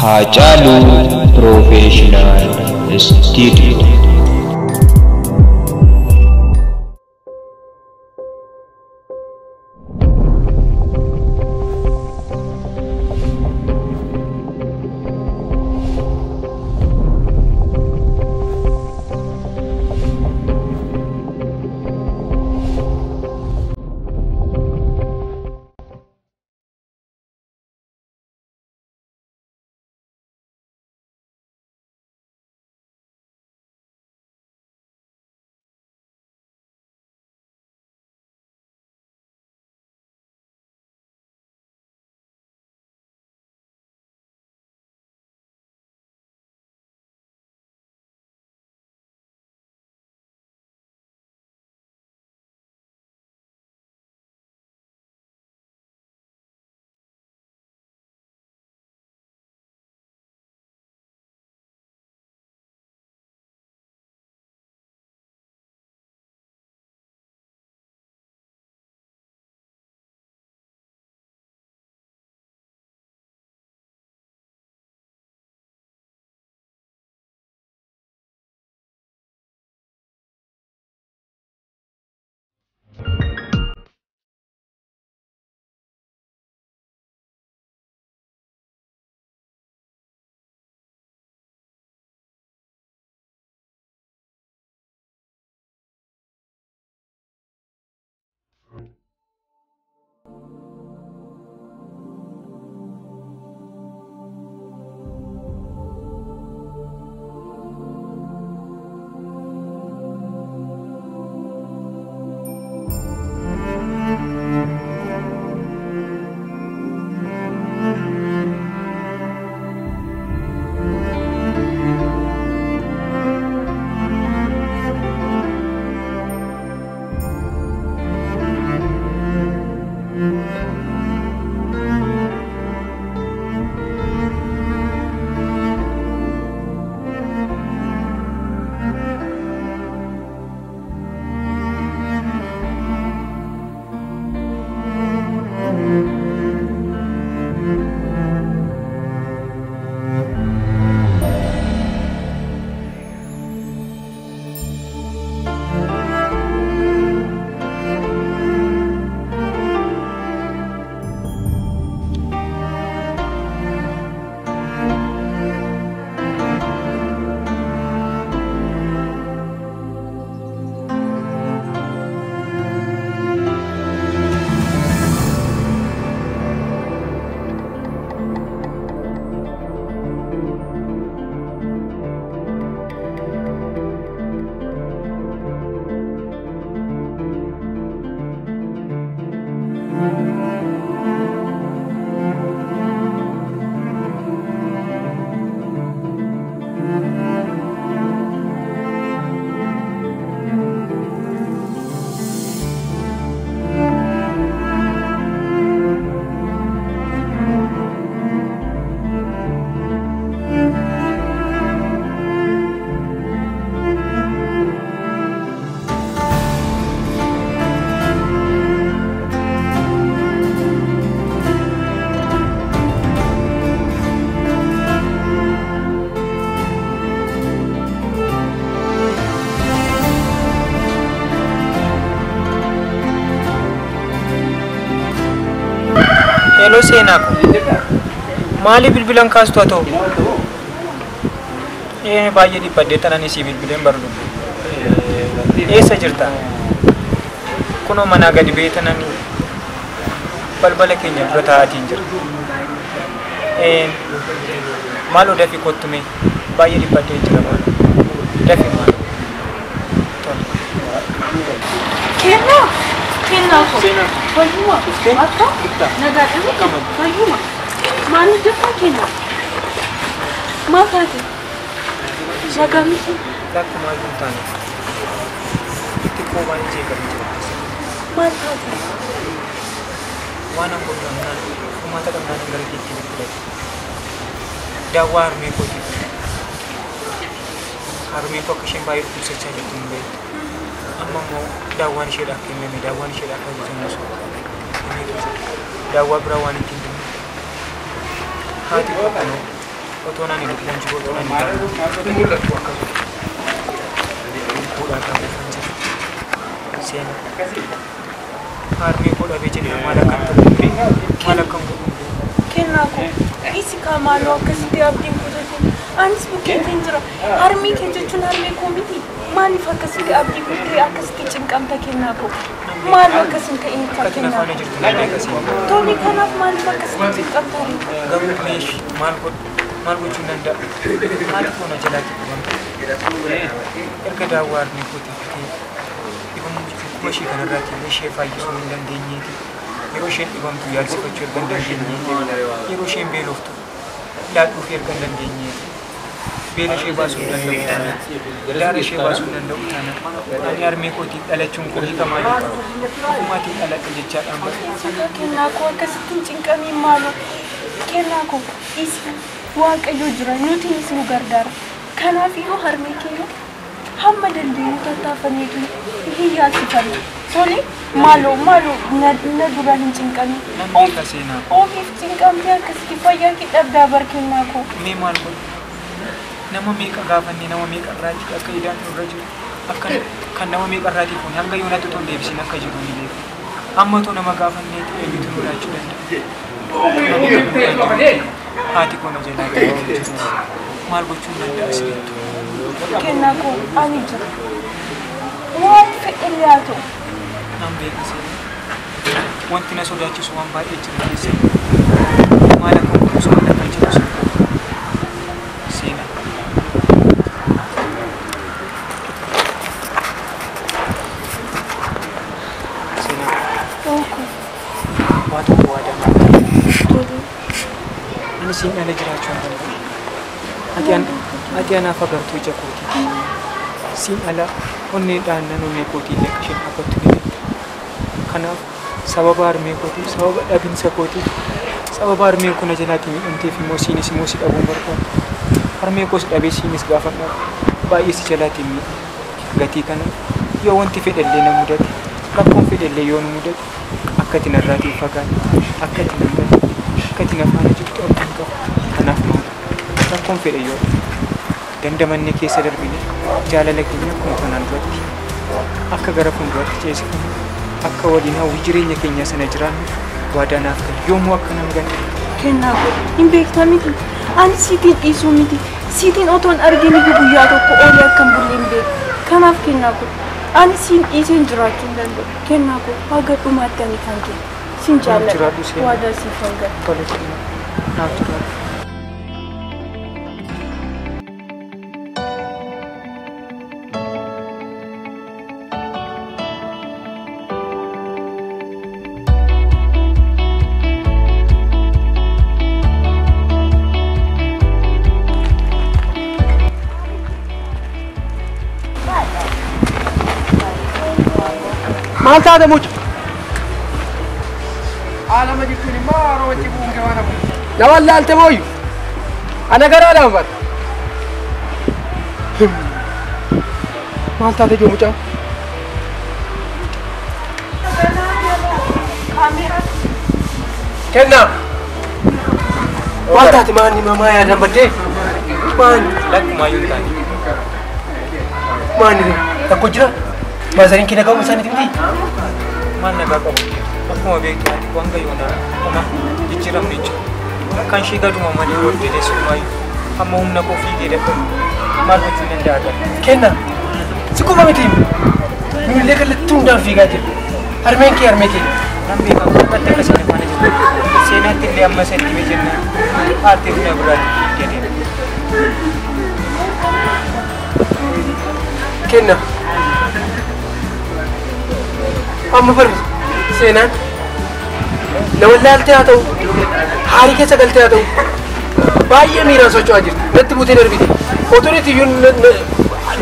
Haacaaluu Professional Studio. Hello seenaa ko. Maaliif bilbilan kaastu haa ta'u? Baay'ee dhiphadhee tanan isii bilbileen bardu. Eessa jirta? Kunoo manaa gadi ba'ee tanan balbala keenya dura taa'aatiin jira. Maaloo dafii kottu mee? Baay'ee dhiphadhee jira maaloo. Dafii maaloo. Tole. Kennaa! Kennaa ko. Fayyuma. Akka? Nagaadha miti? Fayyuma. Maal hojjetaa kennaa? Maal taate? Nagaa miti? Lakkumaa iyyuu hin taane. Xiqqoo baay'ee jeeqamee jira. Maal taate? Waan an godhu dhabnaan furmaata dhabnaan gara keetti bilbiladhe. Daawwaa harmee kootiif. Harmee koo akka isheen baay'ee dhukkubsachaa jirtu hin beektu. Amma immoo daawwaan isheedhaaf kenname daawwaan isheedhaaf ajajamu sun kenneetu jira. Daawwaa biraa waan ittiin kennu. Haati koo kunoo Otoo nani lubbuun jiru otoo nani lubbuudhaan dhabuufan jira. Seenaa. Harmee koo dhabee jennaan maal akkan ta'u hin beeku. Maal akkan godhu hin beeku. Kennaa koo isi kaa maaloo akkasitti abdiin kutate anis bukkeetiin jira. Harmee kee jechuun harmee koo miti. Maaliif akkasitti abdii kuttee akkasitti cinqamta kennaa koo? Maaloo akkas hin ta'in kaa Akka ati na kennaa faana koo? jirtu nan beeka seenaa. Tole kanaaf maaliif akkasitti cinqamta ree? Garuu meeshi maal godhu maal gochuun danda'a? Haati koo na jalaatii dhibamte. Erga daawwaa harmee kootii fitee dhibamuu dhukkuba ishee kanarraatii illee ishee fayyisuu hin dandeenyeeti. Yeroo isheen dhibamtu yaalsifachuu erga hin dandeenyeeti. Yeroo isheen beeloftu laadhuuf erga hin dandeenyeeti. Beela ishee baasuu hin danda'u taanaan, daara ishee baasuu hin danda'u taanaan, ani harmee kootiif dhalachuun koo hiika maalii qaba? Ofumaatiin dhaladhe jechaadhaan bara. Isi kaa kennaa koo akkasitti hin cinqamiin maaloo. Kennaa koo isi Waaqayyo jira nutiinis nu gargaara. Kanaaf iyyuu harmee keenya hamma dandeenyu tattaafanneetu hin yaalsifanna. Tole maaloo maaloo na dura hin cinqamin. Nan beeka seenaa. Ofiif cinqamtee akkasitti fayyaa kee dhabdaa bar kennaa koo. Mee maal godhu? Nama meeqa gaafannee nama meeqa irraatii akka idaan nurra jiru akka kan nama meeqa irraatii fuune hanga yoonaatti otoo hin deebisin akka jiru ni beeka. Amma otoo nama gaafanneeti eenyutu nu laachuu danda'a? Nama meeqa nu laachuu danda'a? Haati koo na jalaa dhibamtee jirti. Maal gochuun danda'a isinitti? Kennaa koo ani jira. Waan fedhe haa ta'u. Nan beeka seenaa. Wanti na sodaachisu waan baay'ee jira keessa. Maal akka godhus maal akka jedhus hin beeku. Seenaa. Seenaa. Ooko. Waa tokko waadaa naaf gali. Tole. Ani siin ala jiraachuu hin danda'u. Ati anaaf agartuu ija kootiiti. Siin ala onnee dhaannan onnee kootii illee akka isheen dhaabbattu ni beekta. Kanaaf sababa harmee kootiif, sababa dhabinsa kootiif, sababa harmeen kun na jalaatii miidhamteef immoo siinis immoo si dhabuun barbaadu. Harmee koos dhabee siinis gaafa dhabu baay'ee si jalaatiin miidhama. Gatii kanaaf yoo wanti fedhellee na mudate, rakkoon fedhellee yoo nu mudate akka ati narraatii hin fagaanne, akka ati nan ganne, akka ati na faana jirtu abdiin qaba. Kanaaf maal rakkoon fedhe yoo dhufe dandamannee keessa darbine jaalala keenya akkuma kanaan duratti akka gara fuulduraatti ceesifannu akka waliin hawwii jireenya keenya sana jiraannu waadaa naaf gali. Yoomuu akka nan ganne. Kennaa koo hin beektaa miti. Ani siitiin dhiisuu miti. Siitiin otoo hin argin iyyuu guyyaa tokko oolee akka hin bulle hin beeku. Kanaaf kennaa koo ani siin dhiiseen jiraachuu hin danda'u. Kennaa koo haga dhumaatti ani kan kee siin Naaf jaalladha. jiraadhu seenaa. Waadaa siif hin gala. Tole seenaa. Naaf jiraadhu. Maal taate mucha? Alama jechuun immoo haroo bu'uun kee waan hafu. Na wallaalte mooyyu? Ana garaadhaan bara. Maal taate ijoo mucaa? Kennaa. Maal taate maanni mamaa yaadan baddee? Maanni? Lakkumaa yoo taane. Maanni tokko jira? Maazariin kee nagaa isaaniiti miti? Maal nagaa qabu? Akkuma beektu haati koo hanga yoonaa oma jijjiiramne jechuudha. Kan ishee gaduma malee ol jedhee sumaayyuu amma humna koo fiigee dadhabu maal gochuu danda'a gara? Kennaa. Si qofa miti. Nu illee kallattii hundaan fiigaa jirra. Harmeen kee harmee keenya. Nan beekaa qofatti akka isin faana jirtu. Seenaatti illee amma isa itti hime jennaan aartee buna biraatti fiigdee deemte. Kennaa. Amma bar seenaan na wallaaltee haa ta'u haarii keessa galtee haa ta'u baay'ee miiraan socho'aa jirti. Natti buutee darbite. Otoo itti iyyuu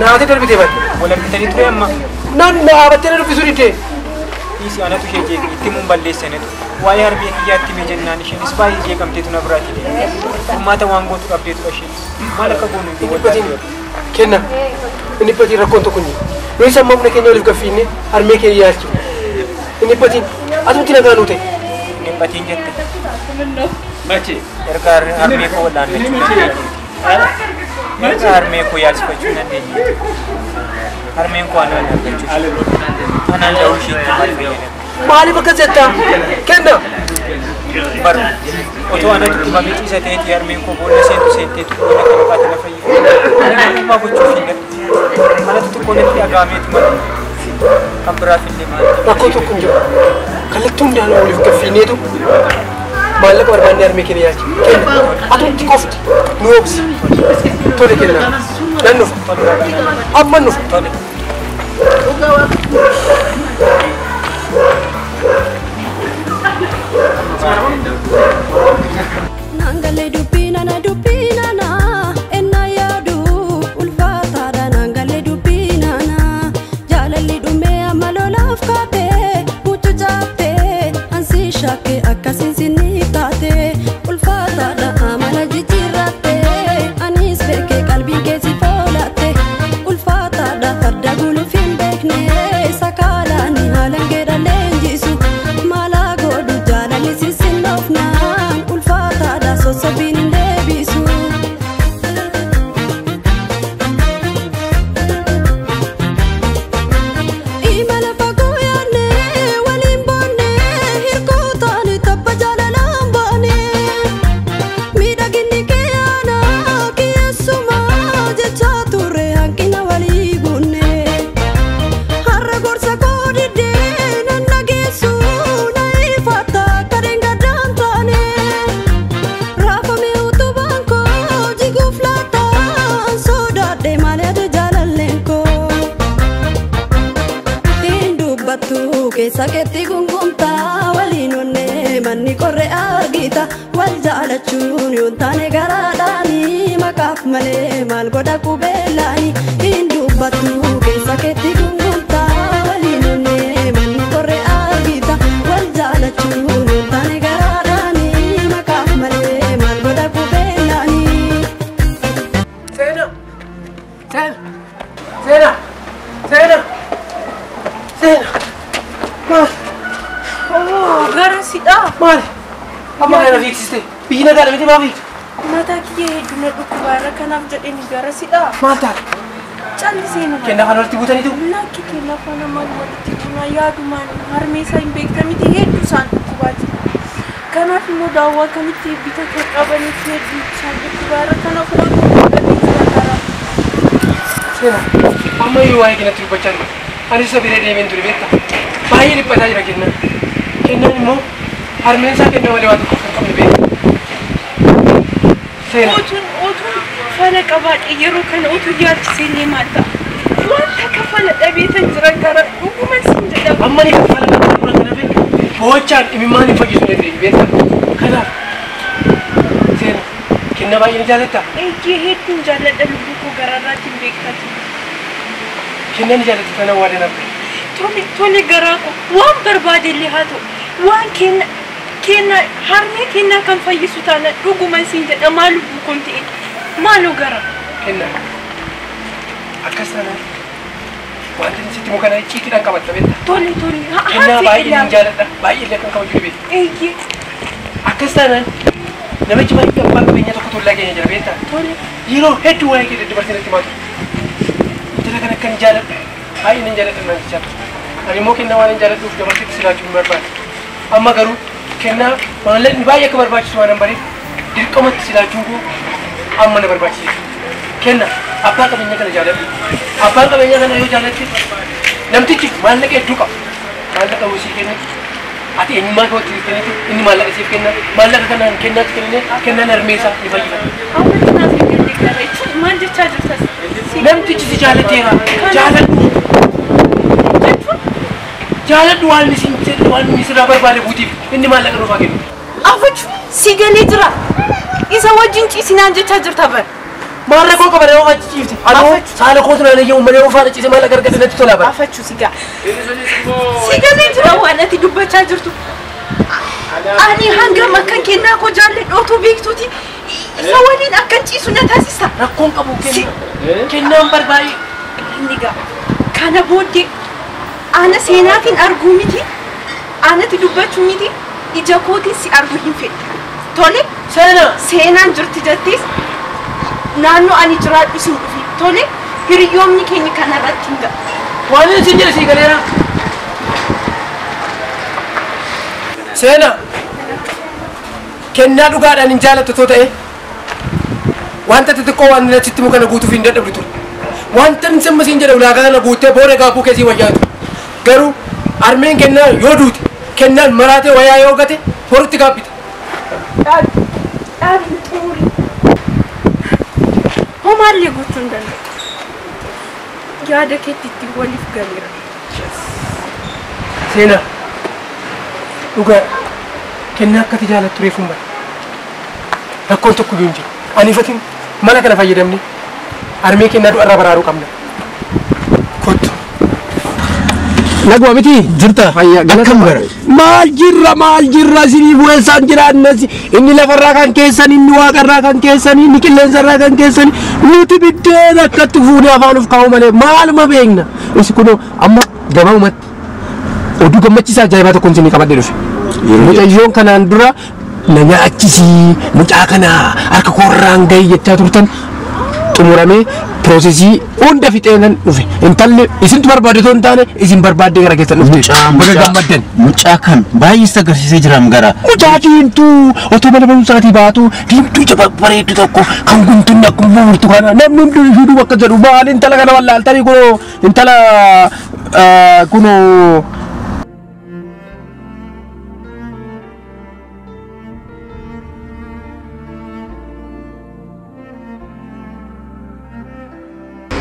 naatee darbite bari. Wal argitanii ture amma Naan na dhaabattee na dubbisuu diddee. Dhiisi anatu ishee jeeqe itti himuun balleessanatu. Waa'ee harmee kiyyaatti hime jennaan isheenis baay'ee jeeqamteetu na biraatii deemte. Furmaata waan gootu dhabdeetudha isheenis. Maal akka goonu iyyuu Inni dhiphatiin wallaalteerra. kenna. Inni dhiphatiin rakkoon tokko hin jiru. Nuyi sammuu humna keenya oliif gaffiinne harmee keenya yaalchifne. Inni dhiphatiin atumti nagaa nuu ta'e. Inni dhiphatiin jette. Erga harmee koo wal'aannachuu danda'e. Erga harmee koo yaalsifachuu dandeenye. Harmeen koo anaan argachuu. Anaan da'uu isheetti maal fayyadame? Maaliif akkas jettaa? Kenna! Baru otoo anatu dhibamee ciisa ta'eeti harmeen koo boolla seentu seenteetu boolla kana baate lafa fayyadu. Ani garuu gochuuf hin danda'u. Anatu xiqqoo natti dhaga'ameetu malee. Kan biraaf illee maal? Rakkoo tokko hin jiru. Kallattuu hundaan waliif gaffiineetu maallaqa barbaannee harmee keenya yaalchi. Kenna! Atumti qofti nu obsi. Tole kenna. Nan dhufa. Amma dhufa. Tole. Nangalee dubbina na dubbina na enna yaadu ulfaataadha nangalee dubbina na jaalalli dhumee amma lolaaf kaate mucuu caaftee ansi shakke akkasiin sinni taate ulfaataadha amala jijjiirratte anis beekee qalbiin keessi foolatte ulfaataadha farda guluuf hin beekne sakaalaani haalaan geedha leenjisu maalaa godhu jaalalli sisinnoofnaan ulfaataadha sossobiin hin deebisu. Imala fagoo yaadne waliin boonne hirkoo taane tabba jaalalaan baane miidhaginni kee aanaa kiyyeessuma jechaa turre hanqina walii guunne har'a gorsa koo diddee nan dhageessu na ifatta akka dheengaddaan taane raafame utubaan koo jiguuf laata sodaadhe malee ati jaalalleen koo. Hin dubbattu keessa keetti gungumtaa waliin onnee manni qorre argita wal jaalachuun yoon taane garaadhaani maqaaf malee maal godha qubeellaani. Hin dubbattu keessa keetti gungumtaa waliin onnee manni qorre argita wal jaalachuun yoon taane garaadhaani maqaaf malee maal godha qubeellaani. Seenaa! Seenaa! Seenaa! Seenaa! Seenaa! Maal? Oo, gara sidhaa. Maali? Amma kana fiigsiste. Biyyi nagaadha miti maa fiigdu? Mataa kiyya hedduu na dhukkubaarra kanaaf jedheen gara sidhaa. Maal taate? Callisee nu Kennaa kana walitti buutaniitu? Lakki kennaa faana maal walitti buunaa yaadumaan harmee isaa hin beekta miti hedduu isaan dhukkubaa jiru. Kanaaf immoo daawwaa kamitti bitachuu qabaniif hedduu isaan dhukkubaarra kanaaf waan godhamee jira karaa. Seenaa, amma iyyuu waa'ee keenyatti dubbachaa ture. Ani isa bira deemeen ture beektaa? Baay'ee dhiphataa jira kennaan. Kennaan immoo harmeen isaa kennaa malee waa tokko kan qabne beekta. Seenaa, Otuun fala qabaadhe yeroo kana utuu yaalchisee illee maal ta'a? Wanta kafala dhabeetan jiran karaa dhuguma siin jedhama. amma ni kafala kana dura kana beekta. Boochaan imimmaan hin fayyisu na ta'e beekta. Kanaaf seenaa, kennaa baay'ee ni jaalattaa? Eeyyee hedduun jaalladha lubbuu koo gararraatti hin beektatu. Kennaa ni jaalatta tana waa danaaf gahe. Tole tole garaa koo waan barbaade illee haa ta'u waan kenna kenna harmee kennaa kan fayyisu taana dhuguma siin jedha maal lubbuu koon ta'e maaloo gara. Kennaa akkas taanaan wanti inni sitti muka kana icciitiidhaan qabatta beekta. Tole tole haa Kennaa ta'e baay'ee ni ilaalu. jaaladha baay'ee illee kan kabaju beekta. Eeyyee Akkas taanaan namichi baay'ee abbaa qabeenyaa tokko tollaa keenya jira beektaa. tole Yeroo hedduu waa'ee kee daddabarsee natti himaa ture. Intala kana akkan jaaladhu baay'ee nan jaaladha naan jechaa ture. Ani immoo kennaa waan hin jaaladhuuf dabarsetti silaachuu hin barbaadu. Amma garuu kennaa maallaqni baay'ee akka barbaachisu waan hin bareef dirqamatti silaachuun koo amma na barbaachisa. Kenna abbaa qabeenyaa kana jaaladhu. Abbaan qabeenyaa kana yoo jaalatte namtichi maallaqa hedduu qaba. Maallaqa hojii kenne ati eenyummaa kee wajjin kennitu inni maallaqa siif kenna. Maallaqa kanaan kennaatti kennine kennaan harmee isaa ni fayyifata. amma kanaaf hin galle gara jechuun maal jechaa jirtas? Namtichi si jaalateera. Jaaladhu. Jechuun Jaaladhu waan inni siin jedhe waan inni sirraa barbaade guutiif inni maallaqa nuuf haa kennu. afachu si galee jira. Isa wajjin ciisinaan jechaa jirta bara. Maal rakkoo qaba nama achi ciifti. Anoo saala kootu naan eeyyamu malee ofaadha ciise maallaqa argate natti tola bara. Afachu si gaa. Si galee jira waan ati dubbachaa jirtu. Ani hangam akkan kennaa koo jaalladhu otoo beektuuti isa waliin akkan ciisu na taasista. Rakkoon qabu kenna. Kennaan barbaade. Inni gaa kana booddee ana seenaatiin arguu miti anatti dubbachuu miti ija kootiin si arguu hin fedhu. Tole Seenaa. seenaan jirti jettees Naannoo ani jiraadhu sin dhufi. Tole hiriyoomni keenya kanarratti hin ga'a. Waan inni sin jedhe sii galeera. Seenaa kennaa dhugaadhaan hin jaalattu too ta'e wanta xixiqqoo waan sitti himu kana guutuuf hin dadhabdu ture. Wanta inni simma siin jedhe ulaagaa kana guuttee booda gaabbuu keessii wayyaatu. Garuu armeen kennaa yoo duute kennaan maraatee wayaa yoo gate borutti gaabbita. Dhaabi dhaabi xumuri. Homaallee gochuu hin danda'u. Yaada keetti ittiin waliif galeera. Seenaa dhugaa kennaa akkati jaalattu reefuun bara. Rakkoon tokko iyyuu hin jiru. Aniifatiin mana kana fayyadamne armee kennaa du'arraa baraaruu qabna. Kottu. Naguma miti Jirta fayyaa akkam gara maal jirra isinii bu'eessaan jiraannas inni lafarraa kan keessan inni waaqarraa kan keessan inni qilleensarraa kan keessan nuti biddeen akkatti fuunee afaan of kaa'u malee maaluma beekna. Isi kunoo amma gabaabumatti oduu gammachiisaa ajaa'ibaa tokkoon isinii qabadhee dhufe. Mucayyoon kanaan dura na nyaachisii mucaa kana harka koorraan gahi jechaa turtan xumuramee piroosesii hunda fixee nan dhufe. Intalli isintu barbaade otoo hin taane isin barbaaddee gara keessan dhufte. Baga gammaddan. Mucaa kan baay'ee isa agarsiisee jiraam gara. Mucaa diimtuu otoo mana barumsaatii baatu diimtuu ija babbareeddu tokko kan guntunni akkuma burtukaanaa namni hundi ishee duuba akka jedhu maal intala kana wallaaltanii kunoo intala kunoo.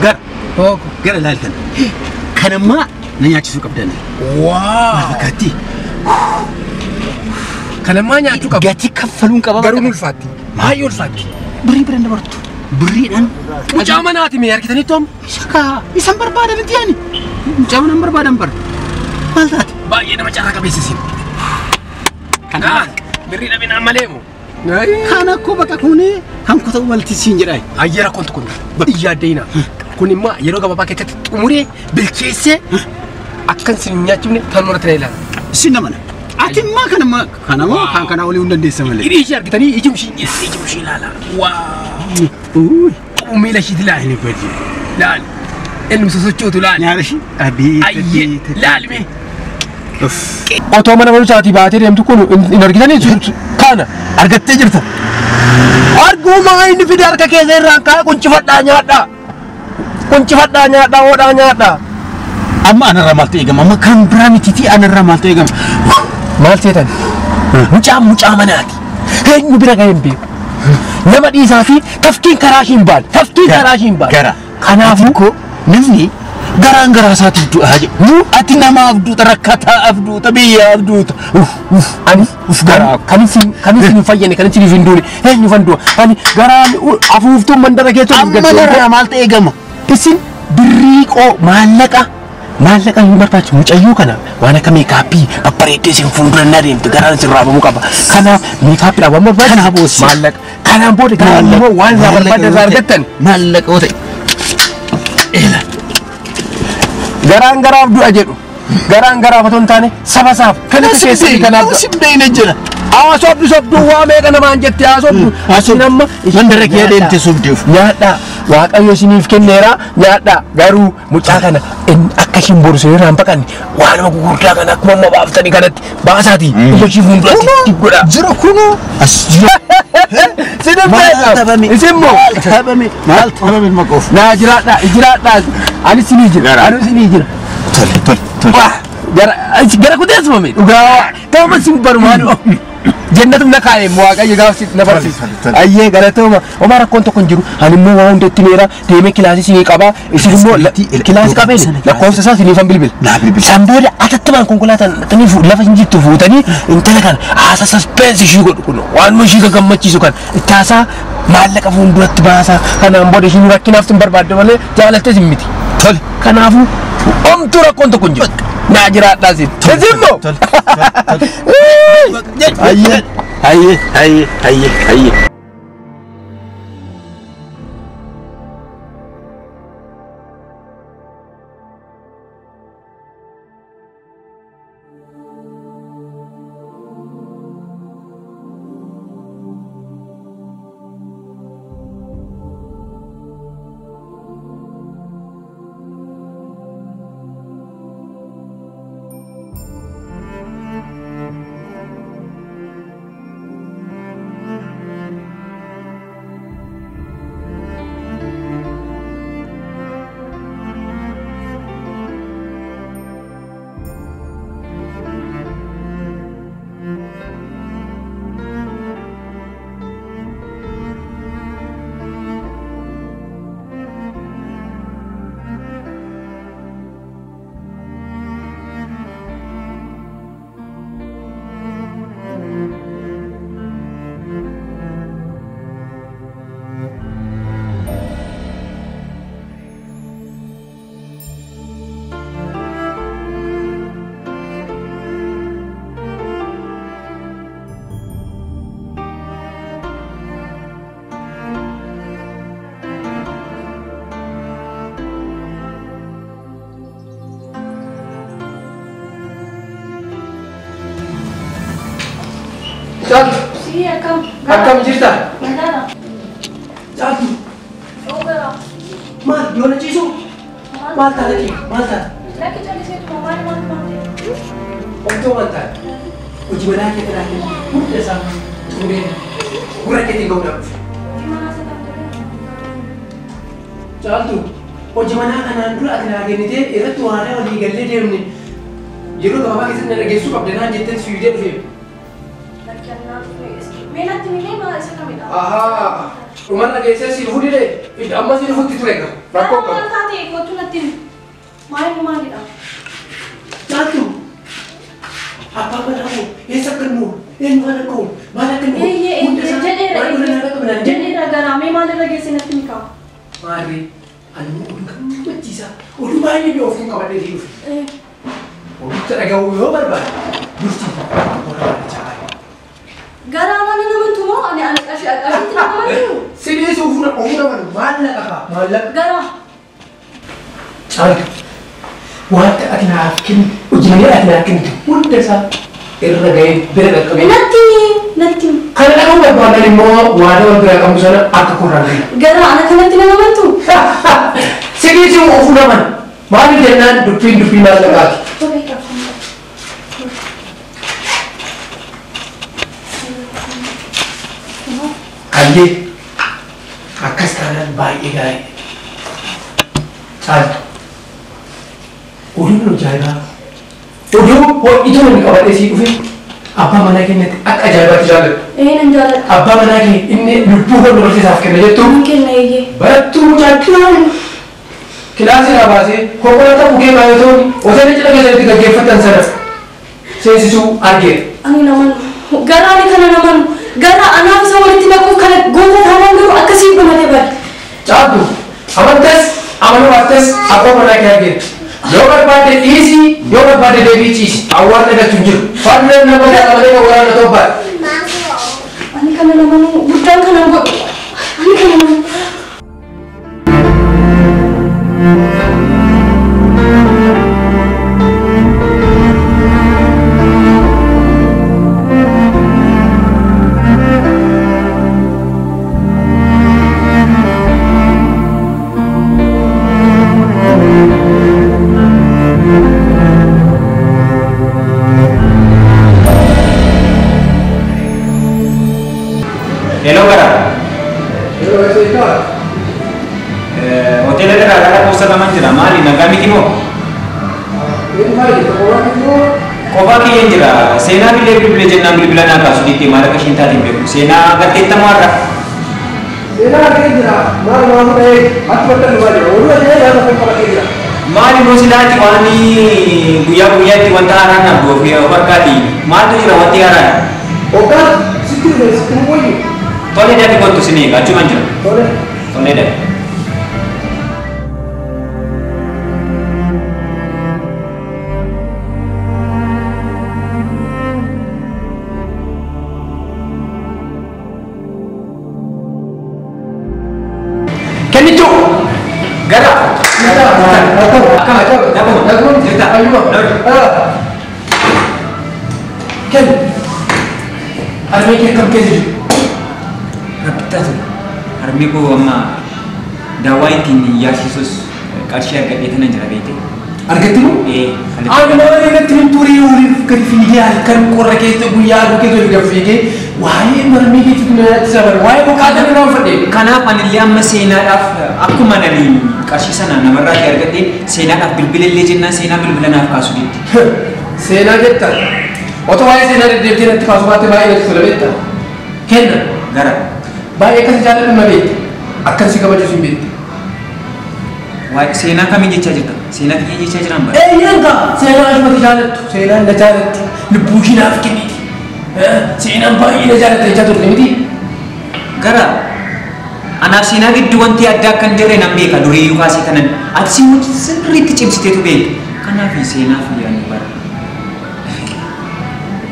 Gara gara ilaaltan. Kanammaa na nyaachisuu qabdan. Waa! Maal fakkaatti? Kanammaa nyaachuu qaba. Gatii kaffaluun qaba. Garuu ni ulfaatti. Baay'ee ulfaatti. Birrii biraan dabartu. Birriidhaan. Mucaa manaati mee argitanitti amma? Isa kaa isan barbaadan miti ani. Mucaa manaan barbaadan bara. Maal taate? Baay'ee nama carraa qabeessa isin. Kana Birrii dhabinaan malee moo? Kana akkoo bakka kuni kan kutaa walti siin jedhaa. Ayyee rakkoon tokko hin yaaddeina. Kun immoo yeroo gabaabaa keessatti xumuree bilcheessee akkan isin hin nyaachifne kan murate na ilaala. Isin namana. Ati immoo kanama kanama kan kanaa olii hin dandeessa malee. Hidhii ishee argitanii ijum ishee ilaala. Waa. Miila ishiiti ilaali. Inni badi. Laali. Inni sosochootu laali. Nyaara ishii. Abii. Ayyee laali mee. Otoo mana barumsaatii baatee deemtu kun hin argitanii kana Argattee jirta. Arguma inni fide harka keessa irraan kaa'e quncifadhaa nyaadhaa. Quncifadhaa nyaadhaa hodhaa nyaadhaa. Amma anarraa maaltu eegama? Amma kan biraa mitiitii anarraa maaltu eegama? Maal seetan? Mucaan mucaa manaati. Eenyu bira ga'ee hin beeku. Nama dhiisaa fi tafkiin karaa ishii hin baane. Tafkiin karaa ishii hin baane. Gara. Kanaafuu Namni garaan garaa isaatiif du'aa jedhu. Ati namaaf duuta, rakkataaf duuta, biyyaaf duuta. Ani garaa. kan isin hin fayyane kan isin hin duune eenyu fan du'a. Ani garaan afuuftuun mandara keessa of Amma narraa maaltu eegama? Isin birrii qoo maallaqa maallaqa hin barbaachisu mucayyoo kana waan akka meekaappii babbareeddee isin fuuldura na deemtu garaan isin raafamuu qaba. Kanaaf meekaappiidhaan waan barbaachisu Kanaaf boossi. maallaqa. Kanaan booda garaan immoo waan irraa barbaadan irraa argattan Maallaqa yoo ta'e. Garaan garaaf du'a jedhu. Garaan garaaf otoo hin taane saba isaaf kan akka keessatti kanaaf du'a. Si beekne jira. Haasofdu sobduu waa meeqa namaan jette haasofdu. Isin amma Mandara kee deemte sobdeef. Nyaadhaa Waaqayyo isiniif kenneera nyaadhaa garuu mucaa kana akka ishiin boru isin irraa hin baqanne waanuma gurguddaa kana akkuma amma baaftanii kanatti baasaati ija ishii fuulduratti godhaa. Jira kunoo as jira. Isin beekama. Isin moo? Maal tapame? Maal tapame maqoof? Naa jiraadhaa jiraadhaa ani isinii jira ani isinii jira. Tole tole tole. Waa gara gara kuteessumame dhugaa ta'uma isin barumaan jennatum na kaa'e waaqayyo gaaf na barsiisa. Ayyee galatooma homaa rakkoon tokko hin jiru ani immoo waa hunda itti meera deemee kilaasii isinii qabaa isin immoo kilaasii qabeen lakkoofsa isaa isiniifan bilbila. San booda atattamaan konkolaataan dhaqanii lafa hin jirtu fuutanii intala kana haasa saspeensi ishii godhu kun waanuma ishii gammachiisu kan itti haasaa maallaqa fuulduratti baasaa kanaan booda ishiin rakkinaaf sin barbaadde malee jaalattes hin miti. Tole. Kanaafuu omtuu rakkoon tokko hin jiru. Naa jiraadhaa isin. Isin moo? Ayyee ayyee ayyee ayyee ayyee. Akkam. Akkam jirta? Nagaadha. Caaltu. Oo gara. Maal yoona ciisu? Maal taate ciisu? Maal taate? Lakki calliseetuma maal maal maal? Omtoo maal taate? Hojii manaa kee kanaa kennu hunda isaa xumuree gurra keetiin ga'uudhaaf dhufe. Hojii manaa isa kam ta'e? Caaltu hojii manaa kanaan dura ati naa kennitee irratti waadaa walii gallee deemne yeroo gabaabaa keessatti na dhageessuu qabda naan jettee siidee dhufe. Lakki annaa dhufe. Mee natti mimee maa isa kamidha? Ahaa. Dhumarra geessee si dhufuu didee amma si dhufutti ture egaa. Rakkoo qabu. Maal taate kottu natti himi. Maal maalidha? Caaltu. Abbaan manaa koo eessa akka inni oolu eenyu maal akka oolu maal akka inni oolu hunda isaa maal godhan akka qaban jenne. Jedheera garaa mee maalirra geesse natti himi kaa. Maarree ani immoo oduu gammachiisaa oduu baay'ee mi'a ofiin qabadhee si dhufe. Oduutti dhaga'uu yoo barbaade dursi warra baadichaa baay'ee. Garaa mana namantu moo ani ani qarshii qarshiitti nama amantu? Si dhiisuu ofuu namanu maallaqa kaa maallaqa. Garaa. Caaltu wanta ati naaf kennitu hojii malee ati naaf kennitu hunda isaa irra ga'ee bira qaqqabee. Natti natti. Kana dhaga'uu barbaadan immoo waadaa wal biraa qabnu sana akka korraan ga'e. Garaa ana kanatti nama amantu? Si dhiisuu ofuu namanu maaliif jennaan dubbiin dubbii maallaqaati. Hayyee akkas taanaan baay'ee gaariidha. Caaltu oduun ajaa'ibaa oduu ho'ituu inni qabadhee sii dhufe abbaa manaa keenyatti akka ajaa'ibaatti jaalladhu. Ee nan jaalladha. Abbaa manaa kee inni lubbuu kan dabarsiisaaf kenna jettu. Nan kenna eeyyee. Barattuu mucaa kilaasii irraa baasee konkolaataa bukkee baay'atoonni hoteela cidha keessatti gaggeeffatan sana seensisuu argeera. Ani namanu garaa ani kana namanu garaa anaaf isa walitti naquuf kana goota taanaan garuu akkasii dhumate bari. Caaltu amantas amanuu baattas abbaa manaa kee argeera. Yoo barbaadde dhiisii yoo barbaadde deebii ciisi awwaarra galchu hin jiru. Farda nama malee waraana tobbaadha. Ani kana namanu guddaan kana godhu ani kana namanu. Hello gara. Hoteela irraa gara posta lamaan jira maali nagaa miti moo? Kophaa kiyyeen jira seenaa billee bilbile jennaan bilbila naa kaasu diittee maal akka isheen taate hin beeku seenaa garteettamoo har'a? Seenaa argee jira maal maal ta'ee ati bakka dhugaa jira oduu ajajaa nyaata kan qabatee jira. Maali immoo silaati waan guyyaa guyyaatti wanta haaraan dhabdu ofii of harkaati maaltu jira wanti haaraan? Hoggaa sitti dhufe sitti hin wayyu. Tole dafi kottu sin eega achuman jira. Tole. Tole dafi. Kennitu gara. Kennu harmee kee akkam keessa jiru? Rabbittaa ture. Harmee koo amma daawwaa ittiin yaashisus qarshii argadhee tanan jira beekte. Argatte moo? Ee. Ani maal irratti hin turii oliif gadi fiigee halkan qorra keessa guyyaa aduu keessa oliif gadi fiigee waa'ee marmee keetti na yaachisa bara waa'ee boqaataa na raanfadhe. Kanaaf anillee amma seenaadhaaf akkuma nani qarshii sana namarraatii argadhee seenaadhaaf bilbila illee jennaan seenaa bilbila naaf kaasu didde. Seenaa jetta. Otoo waa'ee seenaa deddeebitee natti kaasu baatte baay'ee natti tola beekta. Kenna. Gara. Baay'ee akkas jaalladhu na beekta. Akkan si kabaju sin beekta. Waa'ee seenaa kamiin jechaa jirta? Seenaa kiyya jechaa jiraan bara. Eeyyeen kaa seenaa asumatti jaallattu seenaan na jaalatti lubbuu ishii naaf kenniti. Seenaan baay'ee na jaalatte jechaa turte miti. Gara anaaf seenaa gidduu wanti addaa akka hin jirre nan beeka duriiyyuu kaasee kanan ati si immoo sirriitti cimsiteetu beekta. Kanaaf seenaaf yaadni bara.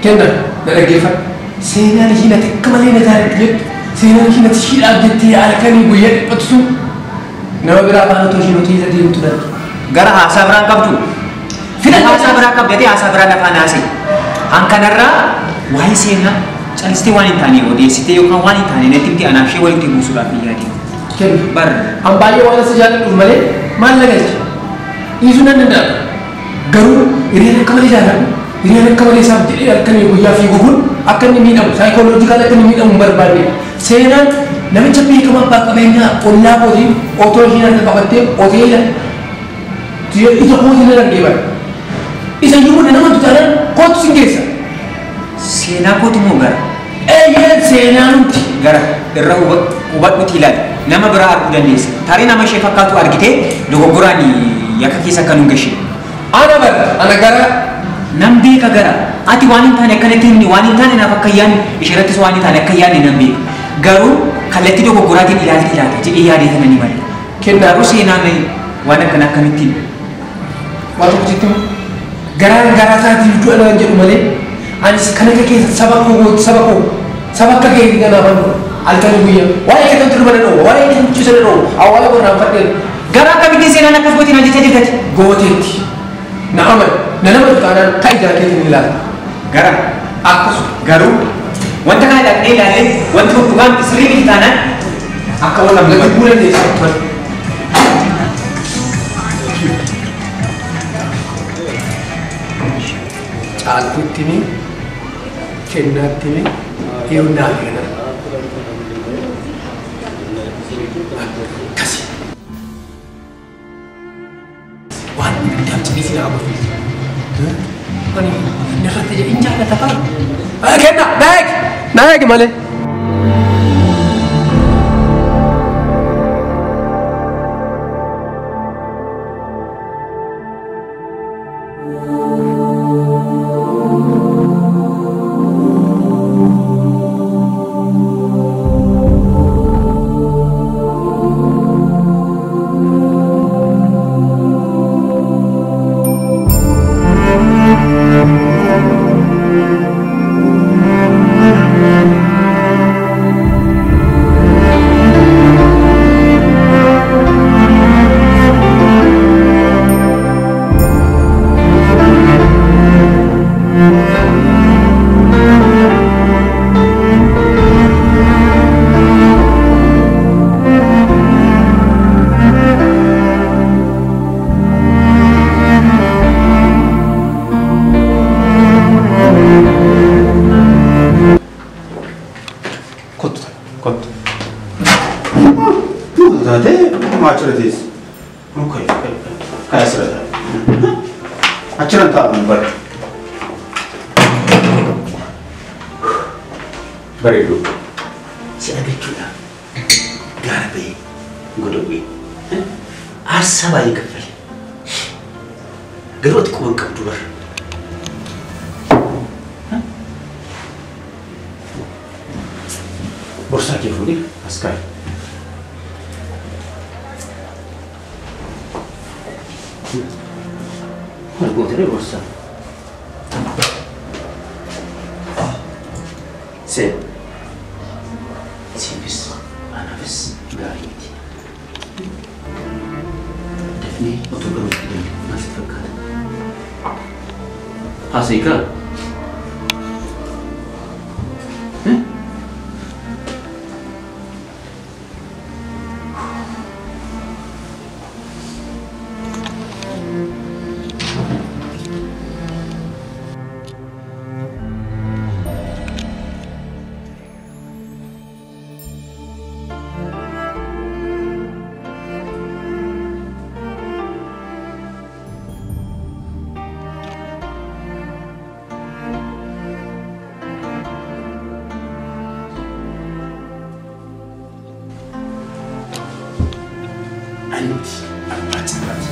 Kenna na dhaggeeffadhu. Seenaan ishii natti akka malee na jaalatti jettu seenaan ishii natti ishiidhaaf jettee halkanii guyyaa dhiphatu sun nama biraa faana otoo isheen hoteela deemtu darbe. Gara haasaa biraan qabdu. Fila haasaa biraa qabdatee haasaa biraa lafaan haasee. Hankanarraa waa'ee seenaa Calistee waan hin taane odeessitee yookaan waan hin taane natti himte anaaf ishee walitti buusuudhaaf hin yaadin. Kenna. Bar An baay'ee waan isa jaalladhuuf malee maal na galcha? Dhiisuu nan danda'a. Garuu hiriyyaan akka malee jaalladhu. Hiriyyaan akka malee isaaf jedhee halkanii guyyaa fiigu kun akka inni miidhamu saayikooloojikaal akka inni miidhamu hin barbaanne. Seenaan namicha beekamaa abbaa qabeenyaa ollaa kootiin otoo isheen harka qabattee hoteela ija kootiin nan argee bara. Isa iyyuu kun nama taanaan kootu sin geessa. Seenaa kootu moo gara? Eeyyeen seenaa nuti. Gara irra hubadhuti ilaali. Nama biraa arguu dandeessa. Tarii nama ishee fakkaatu argitee dogoggoraan yakka keessa akka nun gashee. Ana bara ana gara Nan beeka gara. Ati waan hin taane akkanatti himni waan hin taane naaf akka hin yaadne isheerrattis waan hin taane akka hin yaadne nan beeka. Garuu kallattii dogoggoraatiin ilaalti ilaata jedhee yaadee kana ni mala. Kennaa. Garuu seenaan waan akkana akkamittiin Waan tokko sitti himu. Garaan garaa isaatiif du'a naan jedhu malee anis kan akka keessa saba koo saba koo saba akka keetii kanaaf anu halkanii guyyaa waa'ee kee kan turban dhoowwa waa'ee kee michuu sana dhoowwa awwaala qorraan fadheen Gara akkamittiin seenaan akkas gootiin hojjechaa jirtati? Gooteetti. Na amani na nama taanaan ka ijaa keetiin ilaala. Gara Akkasuma. Garuu wanta kana dhaqnee ilaallee wanti kun dhugaan sirrii miti taanaan akka wal Gadi lamuu bu'uu dandeessa. Caaltuutti himi, kennaatti himi, yeroo naaf kana. Akkasi. Waan ibiddaaf cidii si naa godhu. Ani narratti jedhe hin jaallata faa. Kenna, na eegi, na eegi malee. Kottu kottu. Taatee achirra teessi. Kai asirra taa'e. Achirra taa'amu bara. Bareedu. Si argachuudhaaf gaara bahee goda bu'ee aarsaa baay'ee kaffale. Garuu ati quba hin qabdu bara. Borsaa kee fuudhee as kaa'i. Maal gootere borsaa? Seen. Siifis anaafis gaarii miti. Dafnee otoo gara hojii galle maal sitti fakkaata? Haasa'ii kaa? Anti abbaa carraati.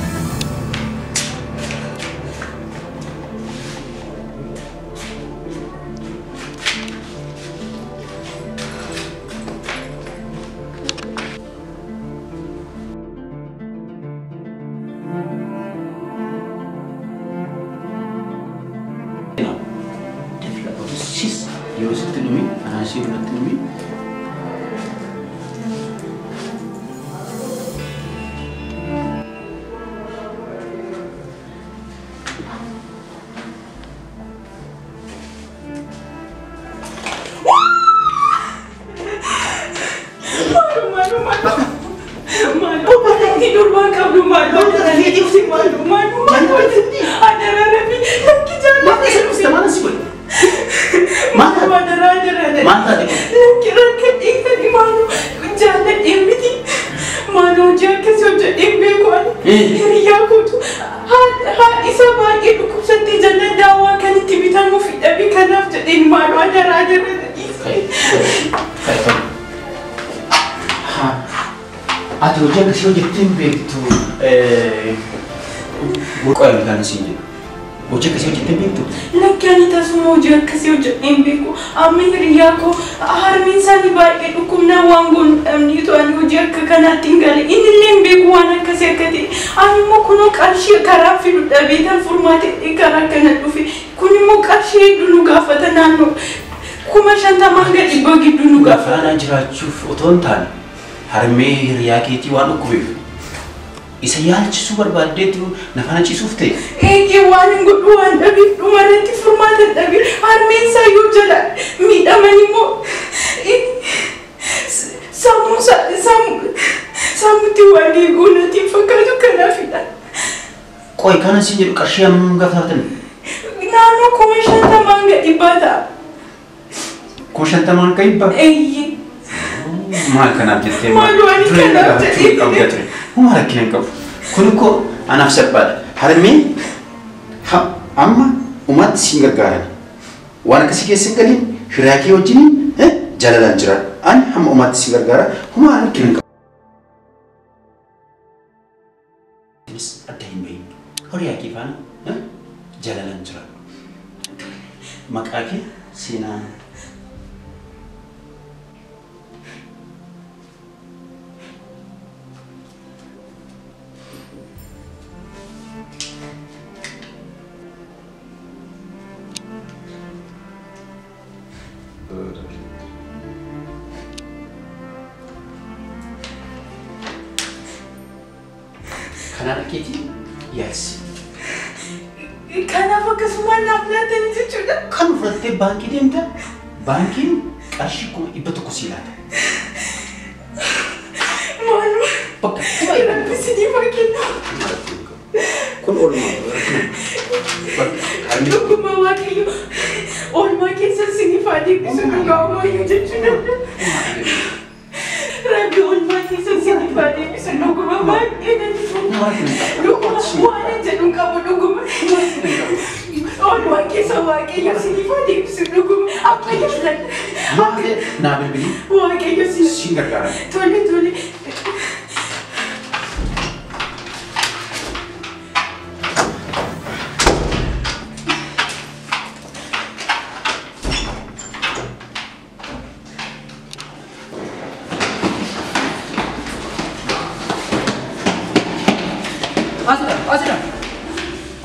Sis yeroo sitti dhumi anaa ishee duratti dhumi. Ati hojii akkasii hojjettee hin beektu. Qo'aa kan isin jedhu. Hojii akkasii hojjettee hin beektu? Lakki ani tasuma hojii akkasii hojjedhee hin beeku. Amma hiriyaa koo harmeen isaanii baay'ee dhukkubnaa waan goonu dhabneetu ani hojii akka kanaatti hin gale. Inni illee hin beeku waan akkasii akka ta'e. Ani immoo kunoo qarshii karaa fidu dhabee tan furmaatee karaa kana dhufe. Kun immoo qarshii hedduu nu gaafata naannoo 50,000 hanga 100 gidduu nu gaafata. Faana jiraachuuf otoo hin taane harmee hiriyaa keetii waan dhukkubeef isa yaalchisuu barbaaddeetu na faana ciisuuf ta'e. Eeyyee waan hin godhu waan dhabeef dhumarratti furmaata dhabe harmeen isaa yoo jala miidhaman immoo sammuutti waan deebi'u natti hin fakkaatu kanaafidha. Qoy kana siin jedhu qarshii hammam gaafatan? Naannoo 50,000 hanga 100 ta'a. 50,000 hanga 100? Eeyyee. Maal kanaaf jettee maal waan kanaaf jettee? Homaa rakkina hin qabu. Kun ikkoo anaaf salphaadha. Harmeen amma uummatti siin gargaaran. Waan akkasii keessa hin galiin hiriyaa kee wajjin jaalalaan jiraadha. Ani hamma uummatti siin gargaara. Homaa rakkina hin qabu. Innis adda hin bahin. Hiriyaa kee faana jaalalaan jiraadha. Maqaa kee Seenaa. Kanaan keetii yaalsi. Kanaaf akkasumaan naaf laatanii jechuudha. Kan fudhattee baankii deemta. Baankiin qarshii 100,000 sii laata. Maaluma. Bakka Rabbi sinii haa kennu. Kun oolmaa. Dhuguma Waaqayyo oolmaa keessa sinii haa deebisu dhugaa Waaqayyo jechuudha. Rabbi oolmaa keessa sinii haa deebisu dhuguma baay'ee natti tola. Dhuguma waan jedhu qabu dhuguma. Oolmaa keessa Waaqayyo sinii haa deebisu dhuguma akka jaalladha. Naa bilbilii. Waaqayyo siin gargaara. Tole tole.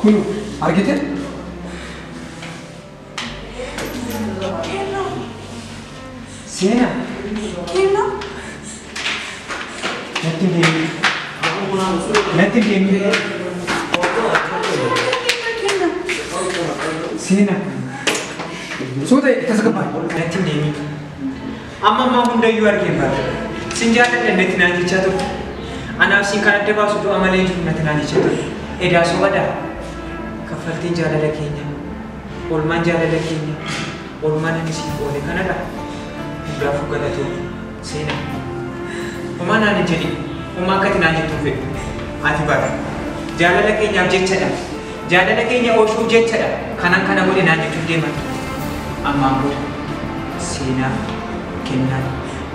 Kun argite? Kennaa. Seenaa. Kennaa. Natti hin deemin. Natti hin deemin. Seenaa. Suuta tasgabbaa. Natti hin deemin. Amma ammaa hundayyuu argeen bara. Sin jaalladha natti naan jechaa turte. Anaaf siin kan adda baasu du'a malee jiru natti naan jechaa turte. Edaa sobaadha. Kaffaltiin jaalala keenya, oolmaan jaalala keenya, oolmaan inni siif oole kanadha. Hundaafuu galatoo Seenaa. Homaa naan hin jedhin, homaa akkati naan jettu hin fedhu. Ati bara jaalala keenyaaf jechadha. Jaalala keenya oolchuuf jechadha. Kanan kana godhe naan jechuuf deeman. Ammaan booda Seenaa kennaan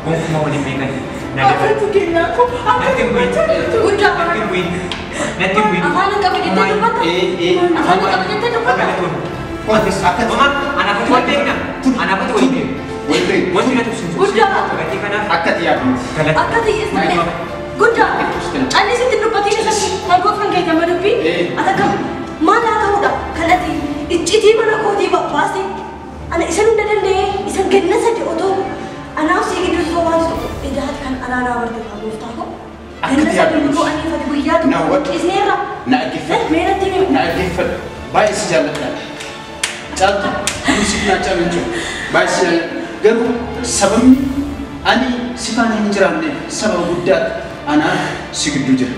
gonkumaa waliin beekan. Afatu kennaa koo Natti hin bu'in. Guddaa. Natti hin bu'in. Natti hin bu'in. Afaan hin qabu jettee dubbata? Afaan hin qabu jettee dubbata? Mama, anaafatu wal beekna. Anaafatu wal beekna. Wanti na tubsiisu. Guddaa. Gatii kanaaf. Akka xiyyaatu. Akka xiyyeessu. Guddaa. Callisitti dubbatiin isa kan keeti amma dubbii. Ati akkam maal haa ta'uudha kan ati iccitii mana kootii baase ana isan hunda danda'ee isan kenna sadi otoo anaaf sii gidduu osoo waan tokko edaati kan alaanaa barte haa gooftaa koo. Kenna sadi otoo ani ifate guyyaa tokko isneerra. Na dhaggeeffadhu. Meeratti himi. Na dhaggeeffadhu. Baay'ee si jaalladha. Caaltu inni si nyaachaa hin jiru. Baay'ee si jaalladha. Garuu sababni ani si faana hin jiraanne sababa guddaadha. Anaaf si gidduu jira.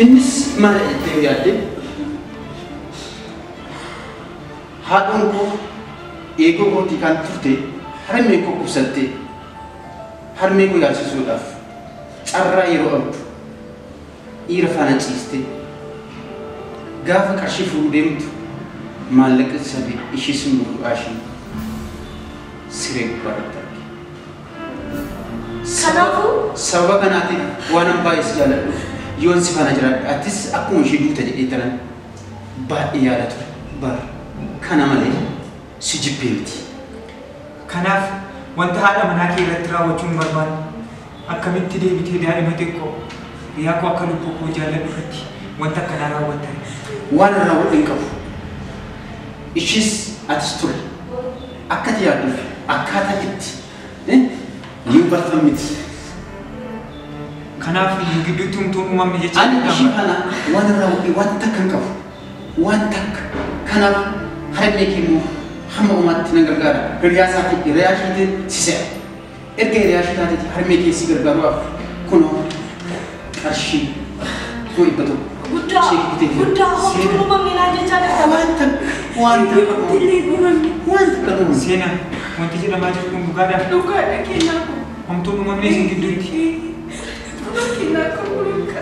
Innis maal jettee yaadde? Haadhoon koo eegoo kootii kan turte harmee koo qubsattee harmee koo yaalchisuudhaaf carraa yeroo qabdu dhiira faana ciistee gaafa qarshii fuudhuu deemtu maallaqa sabi ishee simbiruu ishee siree gubbaarratti arge. Kanaafuu Sababa kanaatiif waan an baay'ee si jaalladhuuf yoon si faana jiraadhe atis akkuma ishee duuta jedhee tanan baay'ee yaada ture. Bar kana malee si jibbee miti. Kanaaf wanta haadha manaa kee irratti raawwachuu hin barbaanne akkamitti deebitee daa'ima xiqqoo hiriyaa koo akka lubbuu koo jaalladhu irratti wanta akkanaa raawwattan. Waan raawwadhu hin qabu. Ishis atis ture. Akka ati yaadduuf akkaataa itti ni bartan miti. Kanaaf nu gidduutti homtuun uumamne jecha Ani ishii faana waan raawwadhe waan takka hin qabu. Waan takka. Kanaaf harmee kee immoo hamma uumaatti nan gargaara. Hiriyaa isaatii hiriyaa isheetiin si se'a. Erga hiriyaa ishee taateeti harmee kee si gargaaruudhaaf kunoo qarshii 100,000. Guddaa guddaa homtuun uumamne naan jechaa jirta. Waan takka waan takka waan takka uumamne. Seenaa wanti jedhamaa jiru kun dhugaadha. Dhugaadha kennaa koo. Homtuun uumamne isin gidduutti. Dhugaa kennaa koo kunuunka.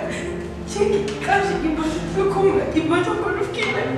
Cheekii qarshii 100,000 nuuf kennan.